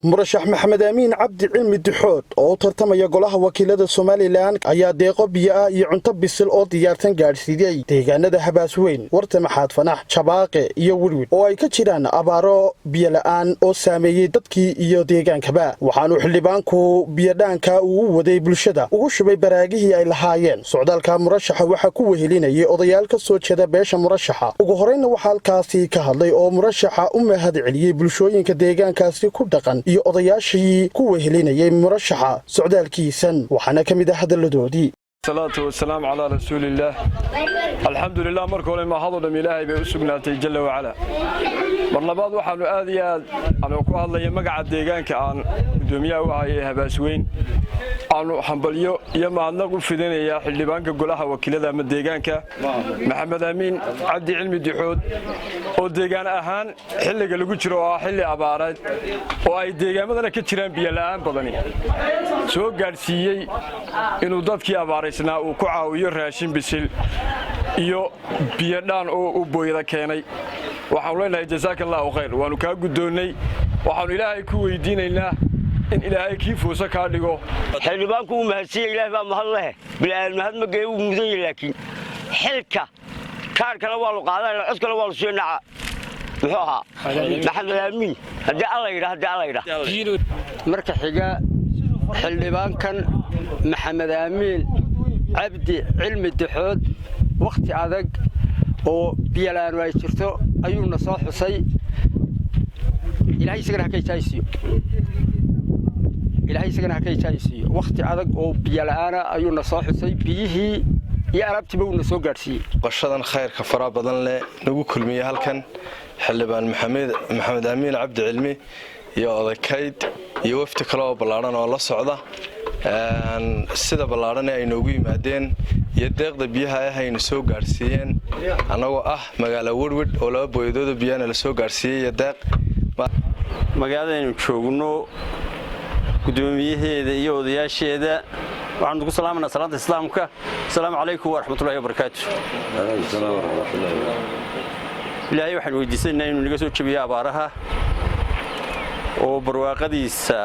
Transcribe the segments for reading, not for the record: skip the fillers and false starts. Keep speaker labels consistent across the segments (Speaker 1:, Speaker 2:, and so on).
Speaker 1: Murashax Maxamed Amiin Cabdi Cilmi Dixood oo u tartamaya golaha wakiilada Somalilan ayaa deeqo biyo ah iyo cunto bisil oo diyaarsan gaadhsiiyey deegaanada Habaasweyn, Warta Maxaad Fanax, Jabaaqe iyo Wirwid oo ay ka jiraan abaaro biyola'aan oo saameeyey dadkii iyo deegaankaba. Waxaanuu xildhibaanku biyodhaanka uu u waday bulshada ugu shubay baraagihii ay lahaayeen. Socdaalka murashaxa waxaa ku wehelinayay odayaal ka soo jeeda beesha murashaxa. Ugu horraynna waxaa halkaasi ka hadlay oo murashaxa u mahad celiyey bulshooyinka deegaankaasi ku dhaqan iyo odayaashii ku wehelinayay murashaxa socdaalkiisan, waxaana ka mid ah hadalladoodii:
Speaker 2: Salaatu wasalaamu calaa rasuuliillaah. Alxamdulilah, marka hore mahadoo dham Ilaahay bay u sugnaatay, jalla wacalaa. Mar labaad waxaannu aad iyo aad, anuu ku hadlaya magaca deegaanka aan guddoomiyaha u ahay ee Habaasweyn, aanu hambalyo iyo mahadnaq u fidinayaa xildhibaanka golaha wakiilada ama deegaanka, Maxamed Amiin Cabdi Cilmi Dixood, oo deegaan ahaan xilliga lagu jiro oo ah xilli abaareed oo ay deegaamadana ka jiraan biyola'aan badani, soo gaadhsiiyey inuu dadkii abaaraysnaa uu ku caawiyo raashin bisil iyo biyodhaan oo u booyada keenay. Waxaanu leenahay, jasaaka Allahu khayr, waannu kaa guddoonnay. Waxaannu Ilaahay ku weydiinaynaa in Ilaahay kii fuuso kaa dhigo.
Speaker 3: Xildhibaanku wuu mahadsiiya, Ilaah baa mahad leh. Bila'aan mahad ma geeya, wuu mudan yahay, laakiin xilka kaarkana waa lu qaadanayna, codkana waa lu siinaa. Muxuu ahaa Maxamed Aamiin, haddii Alla yidha, haddii Alla yidha.
Speaker 4: Marka xiga, xildhibaankan Maxamed Aamiin Cabdi Cilmi Dixood wakhti adag oo biyola'aanu ay jirto ayuuna soo xusay. Ilahay isagana ha ka ijaaysiiyo, Ilaahay isagana ha ka ijaaysiiyo. Wakhti adag oo biyola'aana ayuuna soo xusay, biyihii iyo alaabtiiba uuna soo gaadhsiiyey.
Speaker 5: Qashadan khayrka faraha badan leh nagu kulmiyey halkan xildhibaan Maxamed Amiin Cabdi Cilmi iyo odaykayd iyo wafdi kale oo ballaadhan oo la socda, sida ballaadhan ee ay noogu yimaadeen iyo deeqda biyaha ah aynu soo gaadhsiiyeen, annagoo ah magaalo Werwidh oo laba booyadooda biyahana la soo gaadhsiiyey iyo deeq.
Speaker 6: Magaaladaynu joogno guddoomiyaheeda iyo odayaasheeda waxaanu ku salaamanaa salaanta Islaamka: asalaamu calaykum waraxmatullahi wabarakaatu. Ilaahay waxaanu weydiisanaynaa inuu naga soo jebiyo abaaraha oo barwaaqadiisa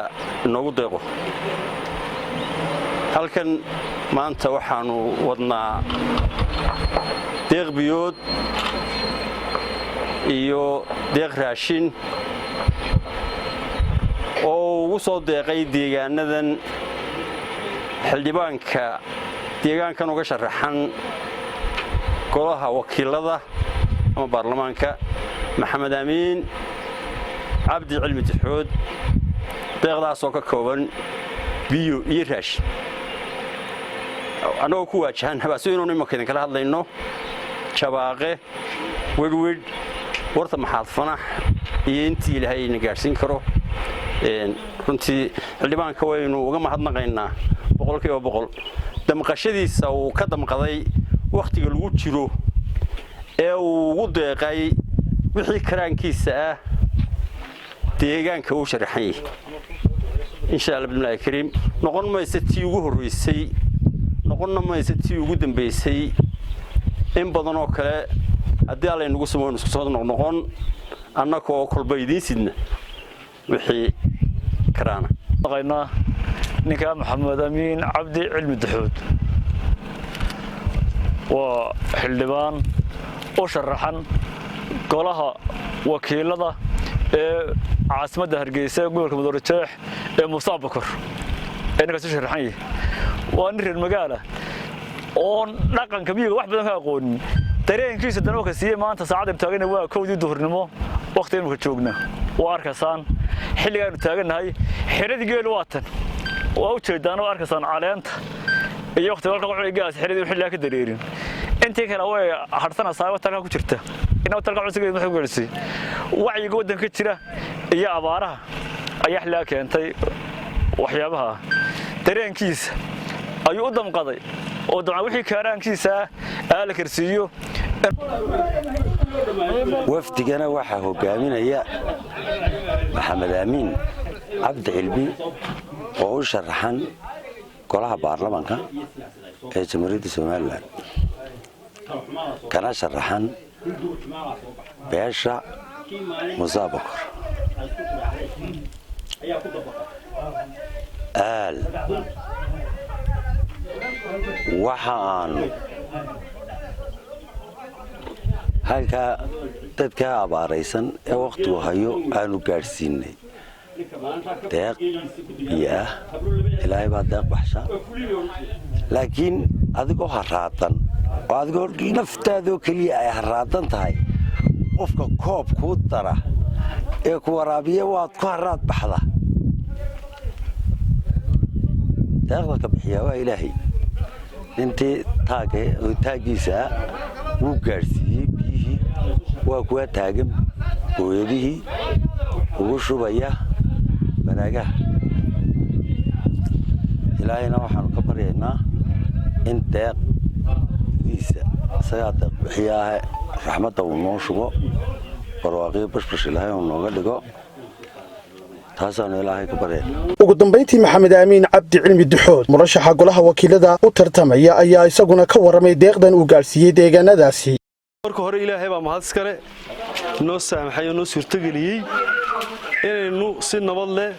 Speaker 6: inoogu deeqo. Halkan maanta waxaanu wadnaa deeq biyood iyo deeq raashin oo ugu soo deeqay deegaanadan xildhibaanka deegaankan uga sharaxan golaha wakiilada ama baarlamaanka, Maxamed Amiin Cabdi Cilmi Dixood. Deeqdaasoo ka kooban biyo iyo raashin, annagoo ku waajahan Habaaso inuunu imanka idinkala hadlayno, Jabaaqe, Werwidh, Warta Maxaad Fanax iyo intii Ilaahay ina gaadhsiin karo. Runtii xildhibaanka waynu uga mahadnaqaynaa 100% damqashadiisa uu ka damqaday wakhtiga lagu jiro ee uu ugu deeqay wixii karaankiisa ah deegaanka uu sharaxan yahay. Insha Alla bismillahi kariim, noqon maysa tii ugu horraysay, noqonna maysa tii ugu dambaysay. In badan oo kale haddii Alla inagu samo waynu isku soo noqnoqon, annagoo kolba idiin sidna wixii karaana.
Speaker 7: Ninka Maxamed Amiin Cabdi Cilmi Daxood waa xildhibaan u sharaxan golaha wakiilada ee caasimadda Hargeysa ee gobolka Maroodijeex ee Muuse Abakor ee ninkaas u sharaxan yahay. Waa nin reer magaala oon dhaqanka miyiga wax badan ka aqoonin, dareenkiisa danooka siiyey. Maanta saacadaynu taagana waa 1dii duhurnimo, waqti imika joogna waa arkaysaan xilligaaynu taagannahay. Xeradii geelu waa tan, waa u jeedaan, waa arkaysaan caleenta iyo waqti halka gaas xeradii xilligaa ka dareerin. Intii kale way hadhsanaysaa, watalkaa ku jirta ina watalka cunsigeed maxay ku gelisay. Wacyiga waddanka jira iyo abaaraha ayaa xilligaa keentay waxyaabaha. Dareenkiisa ayuu u damqaday oo dabcan wixii kaaraankiisa ah la karsiiyo.
Speaker 8: Wafdigana waxaa hogaaminaya Maxamed Aamiin Cabdi Cilmi oo u sharaxan golaha baarlamanka ee Jamhuuriyadda Somalilan, kana sharaxan beesha Muuse Abakor. Aal waxa aanu halkaa dadkaa abaaraysan ee wakhtigu hayo aanu gaadhsiinay deeq biyo ah. Ilaahay baa deeq baxsha, laakiin adigoo haraadan oo adigoo naftaadoo keliya ay haraadan tahay, qofka koob kuu dara ee ku waraabiya waad ku haraad baxda. Deeqda ka bixiyaa waa Ilaahay. Intii taaggiisaa wuu gaadhsiiyey biyihii, waa kuwa taagan booyadihii ugu shubaya banaagaha. Ilaahayna waxaanu ka baryaynaa in deeqdiisa, isagaa deeq bixiya ahe, raxmadda uu noo shubo, barwaaqiyo bashbash Ilaahay uu nooga dhigo. Taasaanu Ilaahay ka baryayna.
Speaker 1: Ugu dambayntii, Maxamed Aamiin Cabdi Cilmi Duxood, murashaxa golaha wakiilada u tartamaya, ayaa isaguna ka warramay deeqdan uu gaadhsiiyey deegaanadaasi.
Speaker 5: Marka hore Ilaahay baa mahad iskale noo saamaxay oo noo suurtogeliyey inaynu si nabad leh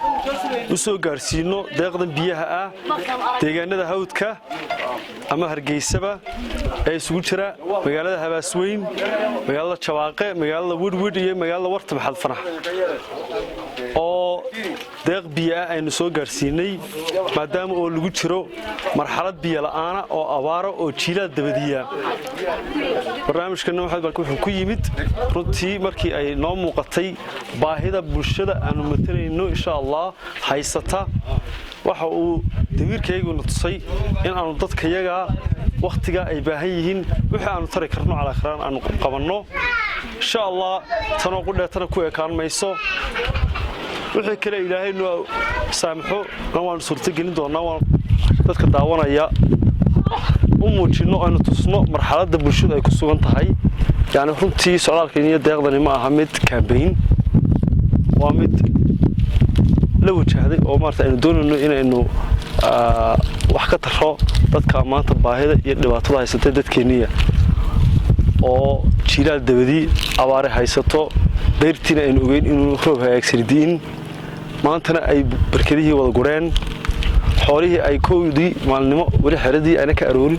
Speaker 5: u soo gaadhsiinno deeqdan biyaha ah deegaanada hawdka ama Hargeysaba ee isugu jira magaalada Habaasweyn, magaalada Jabaaqe, magaalada Widhwidh iyo magaalada Warta Maxad Fanax, oo deeq biyo ah aynu soo gaadhsiinay, maadaama oo lagu jiro marxalad biyo la'aana oo abaaro oo jiilaal dabadiya. Barnaamijkana wuxuu ku yimid runtii markii ay noo muuqatay baahida bulshada aanu matalayno, insha Allah, haysata. Waxa uu damiirkayguna tusay in aanu dadkayaga wakhtiga ay baahan yihiin wixii aanu tari karno calaakhiraan aanu qabanno, insha Allah. Tanoo qudheetana ku ekaan mayso. Wixii kale Ilaahay noo saamaxo na waanu suurtagelin doonaa. Waan dadka daawanaya u muujinno, aynu tusno marxaladda bulshadu ay ku sugan tahay. Yacni runtii socdaalkan iyo deeqdani ma aha mid campaign, waa mid la wajahday oo maarata aynu doonayno inaynu wax ka taro dadka maanta baahida iyo dhibaatada haysatay, dadkeenniya oo jiilaal dabadii abaare haysato, dayrtiina aynu ogeyn inuu roob hagaagsani di'in, maantana ay barkadihii wada gureen, xoolihii ay 1dii maalinimo weli xeradii ayna ka aroorin.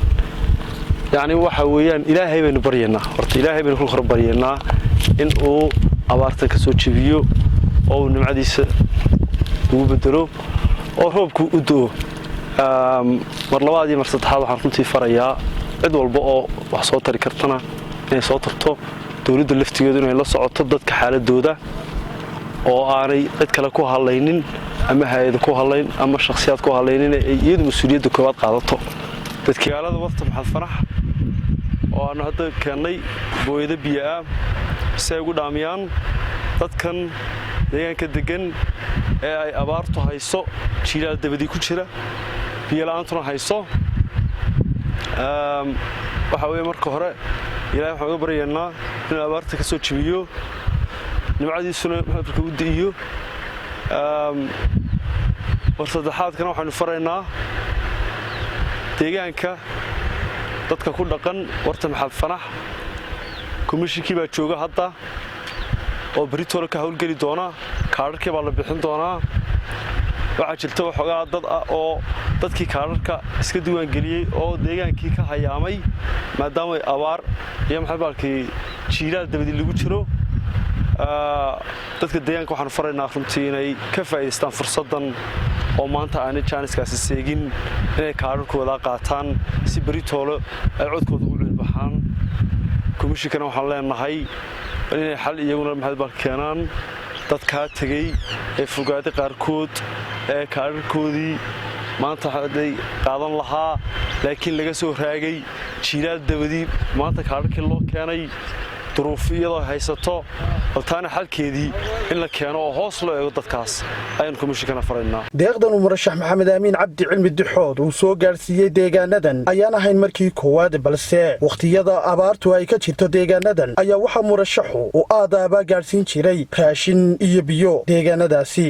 Speaker 5: Yacni waxa weeyaan, Ilaahay baynu baryaynaa horta, Ilaahay baynu kul hor baryaynaa in uu abaartan ka soo jebiyo oo uu nimcadiisa ugu bedelo oo roobku u do'o. Mar labaad iyo mar saddexaad waxaan runtii farayaa cid walba oo wax soo tari kartana inay soo tarto, dowladda laftigeedu inay la socoto dadka xaaladooda oo aanay cid kale ku hadlaynin ama hay-ada ku hadlayn ama shakhsiyaad ku hadlaynin, ay iyadu mas-uuliyadda koowaad qaadato. Dadkagaalada Warta Maxad Fanax oo aanu hadda keennay booyado biyo ah si ay ugu dhaamiyaan dadkan deegaanka degan ee ay abaartu hayso, jiilaal dabadii ku jira, biyo la'aantuna hayso. Waxa weeye, marka hore Ilahay waxaan uga baryaynaa inuu abaarta ka soo jebiyo, nimcadiisuna maxadka u di'iyo. Mar saddexaadkana waxaynu faraynaa deegaanka dadka ku dhaqan Warta Maxad Fanax, komishinkii baa jooga hadda oo beritoole ka howlgeli doona, kaadharkii baa la bixin doonaa. Waxaa jirta waxoogaa dad ah oo dadkii kaadharka iska diiwaangeliyey oo deegaankii ka hayaamay, maadaama abaar iyo maxay baalkii jiilaal dabadii lagu jiro. Dadka deegaanka waxaanu faraynaa runtii inay ka faa'iidaystaan fursaddan oo maanta aanay jaaniskaasi seegin, inay kaadharkooda qaataan si beritoole ay codkooda ugu cilbaxaan. Komishinkana waxaan leenahay inay xal iyaguna maxay baal keenaan dadkaa tegey ee fogaaday qaarkood ee kaadharkoodii maanta hadday qaadan lahaa, laakiin laga soo raagay jiilaal dabadii, maanta kaadharkii loo keenay duruuf iyadoo haysato. Baltaana xalkeedii in la keeno oo hoos loo eego dadkaas ayaan komishinkana faraynaa.
Speaker 1: Deeqdan uu murashax Maxamed Aamiin Cabdi Cilmi Dixood uu soo gaadhsiiyey deegaanadan ayaan ahayn markii koowaad, balse wakhtiyada abaartu ay ka jirto deegaanadan ayaa waxaa murashaxu uu aadaabaa gaadhsiin jiray raashin iyo biyo deegaanadaasi.